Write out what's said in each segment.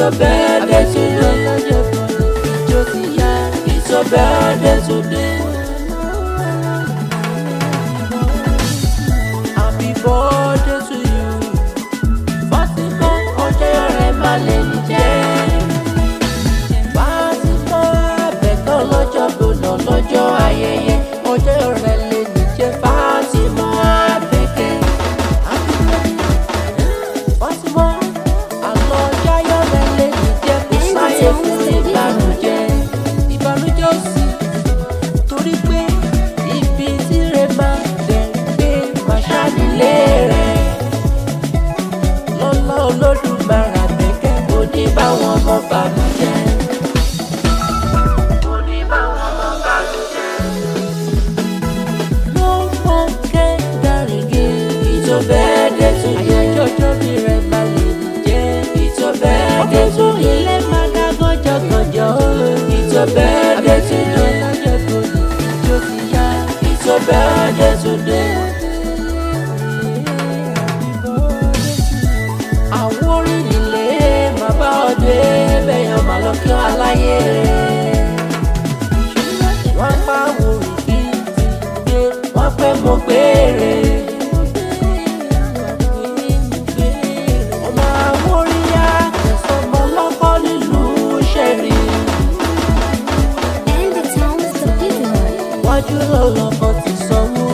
It's your birthday today. It's your birthday today. Happy birthday to you. Fatima, ọjọ́ rẹ̀ máa lè ní jẹ́. Fatima, Àbẹ̀kẹ́ lọ́jọ́ gbọ́dọ̀ lọ́jọ́ ayẹyẹ. Ọjọ́ rẹ̀ lè ní jẹ́. Fatima, Àbẹ̀kẹ́. Fatima, àlọ́ jayọ̀ rẹ̀ lè ní jẹ́. Kò sáyé fún ìbànújẹ́. Ìbànújẹ́ ò sí torí pé ibi tí rẹ̀ máa dẹ̀ gbé máa ṣànílé rẹ̀. Lọ́lá Olódùmarè, Àbẹ̀kẹ́ kò ní bá wọn mọ́ bànújẹ́. Kò ní bá wọn mọ́ bànújẹ́. No more kẹ́ńdàrígé. It's your birthday today. Àyájọ́ ọjọ́ bí rẹ̀ máa lè jẹ́. It's your birthday today. Ilé máa dá gọ́jọ́gọ́jọ́. It's your birthday today. It's your birthday today. Àwọn orin nílé máa bá ọ dé bẹ́yàn máa lọ kí ọ aláyé rẹ̀. Wọ́n pa orin kí ti gbé, wọ́n pẹ́ mo gbére. Ọmọ àwọn orin yá kẹsàn-án lọ́kọ́ nílùú ṣẹ̀rí. And the town's the beautiful. Wájú lọ́lọ́kọ̀ ti sanwó,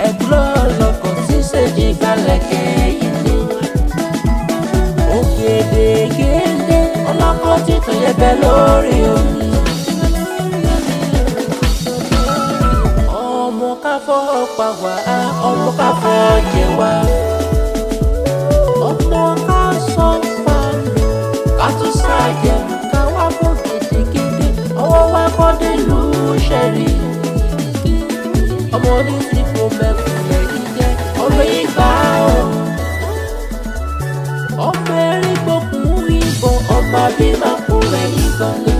ẹ̀gbọ́n lọ́lọ́kọ̀ tí ṣèjì gbalẹ̀kẹ̀ yìí ni. Ògèdègèdè ọlọ́kọ̀ tí tó yẹ bẹ́ lórí omi. Ọmọ káfọ́ pa wá, ọmọ káfọ́ jẹ wá. Ọmọ ká sọ fàlù, ká tún ṣàjẹmú ká wá fún gidigidi. Ọwọ́ wa kọ́ dé lù ú ṣẹ́rí. Ọmọ ní ti fò mẹ́kùn lẹ́yìn jẹ́ ọmọ ìgbà o. Ọmọ erin gbókun ìbọn, ọmọ abímọ kú rẹ̀ yìnbọn ni.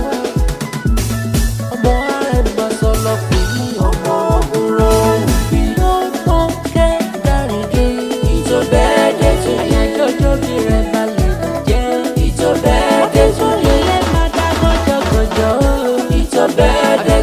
Ọmọ arẹ̀gbọ́sọ lọ pè ní ọmọ òwúrọ̀ òbí. Ọmọ kẹ́ńdàrígé. It's your birthday today. Àyájọ́ ọjọ́ bí rẹ̀ máa lè jẹ́. It's your birthday today. Ilé máa dá gọ́jọ́gọ́jọ́. It's your birthday.